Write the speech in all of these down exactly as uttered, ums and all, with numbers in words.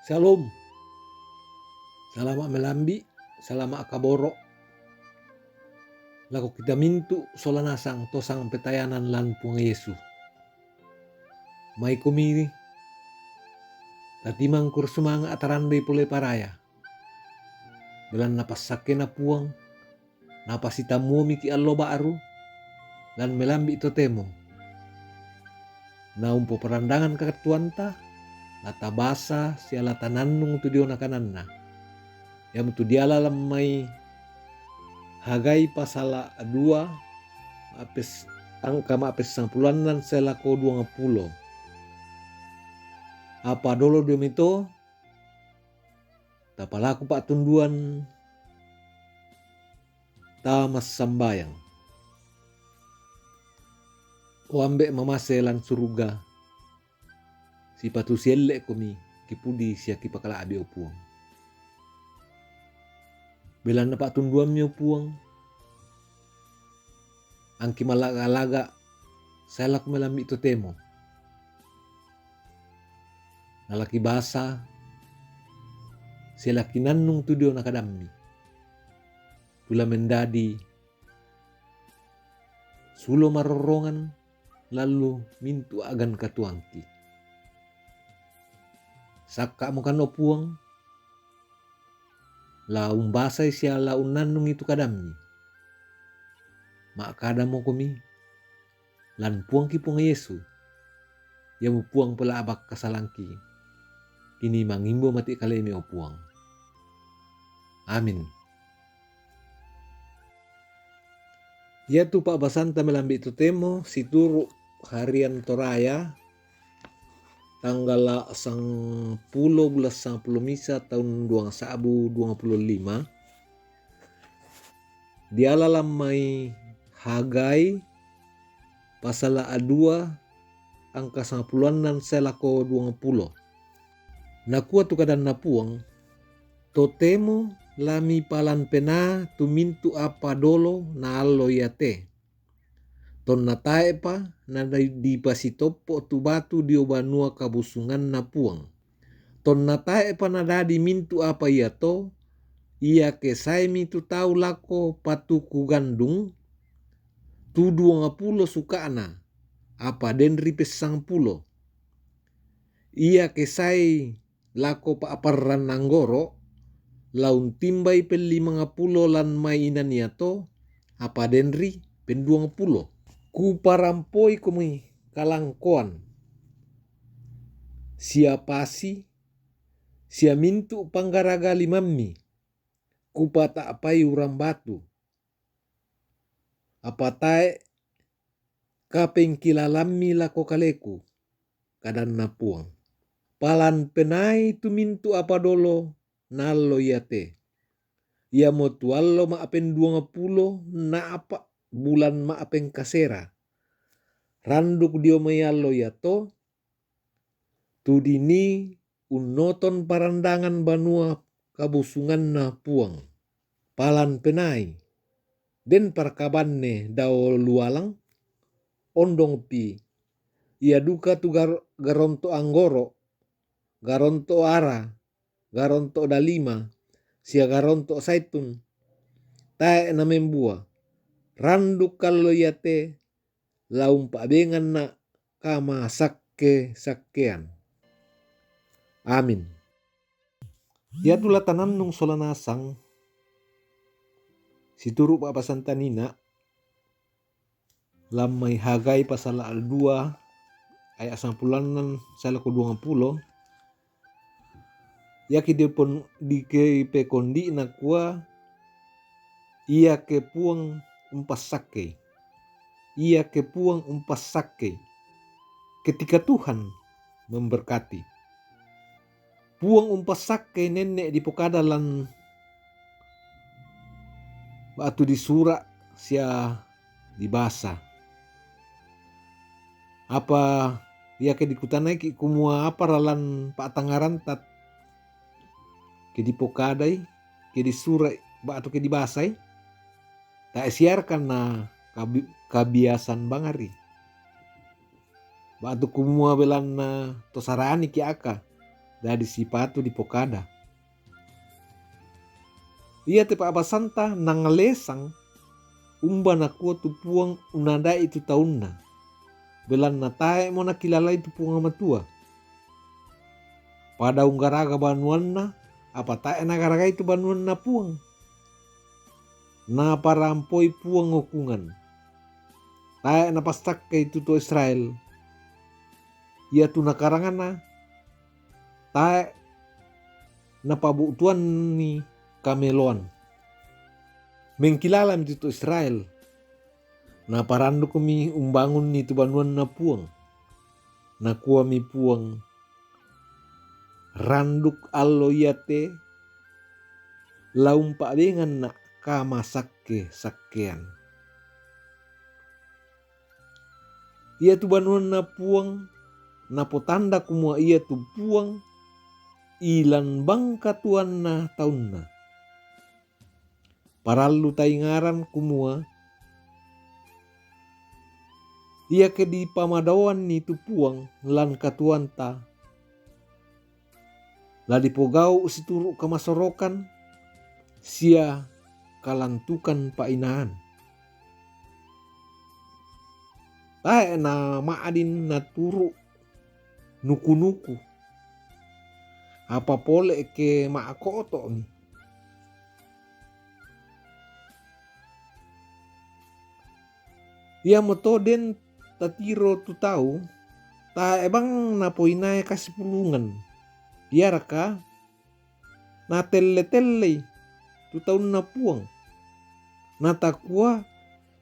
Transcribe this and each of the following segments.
Shalom. Salama' melambi', salama' kaboro' lako kita mintu' sola nasang tosang petayanan lan Puang Yesu. Maikomi tatimang kurang sumanga' tarandai pole paraya. Belanna passakkena Puang, napasitammuomiki' allo ba'ru, lan melambi' totemo. Na umpoparandangan karattuanta, la tabasa sia la tanannung tu diona kananna. Iamotu diala lan mai Hagai pasala dua, ma'pes-, angka ma'pessangpuloannan sae lako duangpulo. Apa dolo dio mito, tapalaku pa'tunduan, tamassambayang. O Ambe' mamase lan suruga, sipatu sielle'komi kipudi sia kipakala'bi, o Puang. Belanna pa'tunduammi, o Puang, angki mallaga-laga sae lako melambi' totemo. Na la kibasa sia la kinannung tu diona kadammi. Tu la mendadi sulo marorrongan lallu mintu' a'gan katuoangki. Sakka'mokan, o Puang, la umbasai sia la unnannungi tu kadammi. Ma'kadamokomi, lan Puangki Puang Yesu, iamo Puang pela'bak kasalangki, kini mangimbo mati' kalemi, o Puang. Amin. Iatu pa'basanta melambi' totemo situru' Harian Toraya, tanggala' sangpulo, bulan sangpulo misa, taun duang sa'bu duangpulo lima. Diala lan mai Hagai pasala dua, angka sangpuloannan sae lako duangpulo. Nakua tu kadanNa Puang, "Totemo la mipalan penaa tu mintu' apa dolo na allo iate. Tonna tae'pa nadipasitoppo' tu batu dio banua kabusunganNa Puang. Tonna tae'pa nadadi mintu' apa iato, iake saemi tu tau lako patuku gandung, tu duangpulo suka'na, apa den ri pessangpulo. Iake sae lako pa'parran anggoro', la untimbai pellimangpulo lan mai inan iato, apa den ri penduangpulo. Kuparampoikomi kalangkoan, sia pasi, sia mintu' panggaraga limammi, kupata'pai urang batu. Apa tae' kapengkilalammi lako kaleku," kadanNa Puang. "Palan penai tu mintu' apa dolo na allo iate. Iamotu allo ma'penduangpulo na apa' bulan ma'pengkasera. Randuk dio mai allo iato, tu dinii unnoton parandangan banua kabusunganNa Puang. Palan penai, den parkabanne dao lualang, ondongpi, ia duka tu gar-, garonto' anggoro', garonto' ara, garonto' dalima, sia garonto' saitun, tae' namembua. Randuk allo iate, la umpa'benganna' kamasakke-sakkean." Amin. Iatu la tanannung sola nasang situru' pa'basanta nina', lan mai Hagai pasala dua aya' sangpuloannan sae lako duangpulo. Iake dipon-, dike-, pekondi' nakua, "Iake Puang umpassakkei. Iake Puang umpassakkei." Ketika Tuhan memberkati. Puang umpassakkei nenne' dipokada lan ba'tu disura' sia dibasa. Apa iake dikutanaiki' kumua apara lan pa'tangngaranta, ke dipokadai, ke disura'i, ba'tu ke dibasai, tae' siarkan na kabi-, kabiasan bangari. Ba'tu kumua belanna to saraniki' aka, dadi sipatu dipokada. Iate pa'basanta nangalesang umba nakua tu Puang unnada'i tu taunna, belanna tae'mo nakilalai tu Puang Matua. Pada unggaraga banuanna, apa tae' nagaragai tu banuanna Puang. Naparampoi Puang okungan. Tae' napassakkei tu to Israel. Iatu nakarangana tae' napabu'tuanni kameloan. Mengkilalami tu to Israel. Naparandukmi umbangunni tu banuanna Puang. Nakuami Puang, randuk allo iate la umpa'benganna' kamasakke-sakkean. Iatu banuanna Puang napotanda kumua iatu Puang ilan bang katuanna taunna. Parallu taingaran kumua, iake dipamadoanni tu Puang lan katuanta, la dipogau' situru' kamasorokan sia kalantukan pa'inaan. Tae' nama'din naturu' nuku-nuku, apa pole' ke ma'koto'mi. Iamoto den tatiro tu tau, tae' bang napoinae kasipulungan. Iaraka natelle-tellei tu taunna Puang, natakua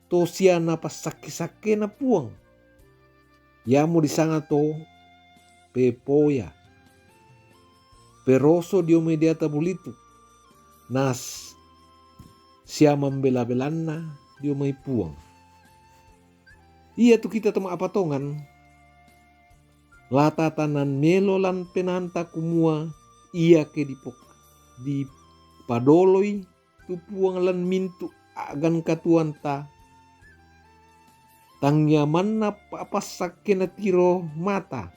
to sia napassakke-sakkena Puang. Iamo disanga to pepoya, peroso dio mai deata bulituk, nas sia mambela-belanna dio mai Puang. Iatu kita to ma'patongan, la tatanan melo lan penaanta kumua iake dipok-, dipadoloi tu Puang lan mintu' a'gan katuanta, tangia manna pa'passakke natiro mata,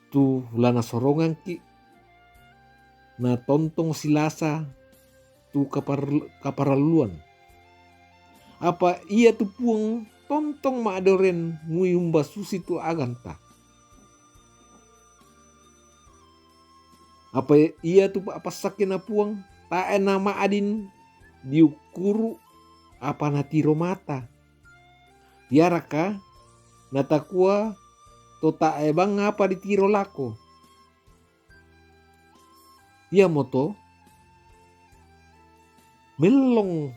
tu la nasorongangki', natontong silasa tu kapar-, kaparalluan. Apa iatu Puang tontong ma'doren mui umba susitu a'ganta. Apa iatu pa'passakkena Puang tae' nama'din diukkuru' apa natiro mata. Iaraka natakua to tae' bang apa ditiro lako. Iamoto, mellong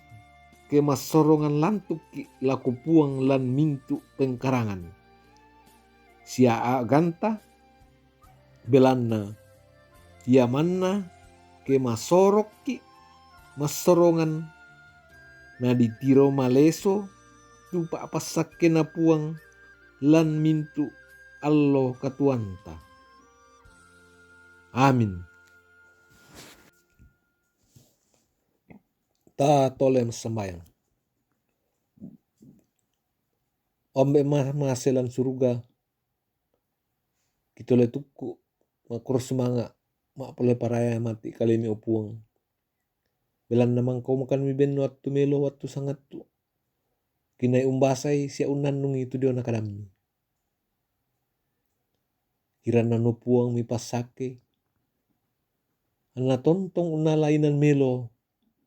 ke massorongan lantukki' lako Puang lan mintu' pengkarangan sia a'ganta, belanna ia manna ke masorokki' massorongan, naditiro maleso tu pa'passakkena Puang lan mintu' allo katuanta. Amin. Ta tole massambayang. Ambe' ma-, mase lan suruga, kitole tukku, makkuro sumanga', ma'pole paraya mati' kalemi, o Puang. Belanna mangkaumakanmi benno attu melo wattu sangattu, kinai umbasai sia unnannungi tu diona kadammi. Kiranna no Puang mipassake, anna tontong unnala inan melo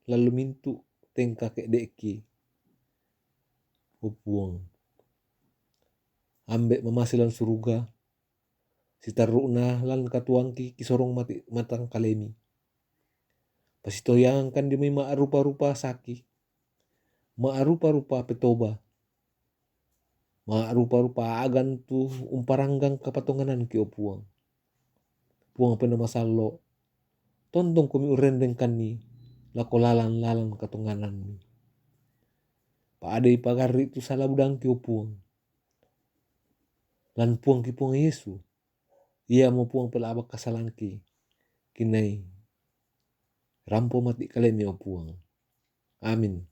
lallu mintu' tengka ke'de'ki, o Puang. Ambe' mamase lan suruga, sitarru'na lan katuoangki kisorong mati' matangkalemi. Pasitoyangkan dio mai ma'rupa-rupa saki, ma'rupa-rupa petoba, ma'rupa-rupa a'gan tu umparanggang kapatongananki, o Puang. Puang Penaa Masallo', tontongkomi urrendengkanni lako lalan-lalan katonganammi. Pa'adei pagarri' tu sala budangki, o Puang. Lan Puangki Puang Yesu, iamo Puang pelaba kasalangki, kinai rampo mati' kalemi, o Puang. Amin.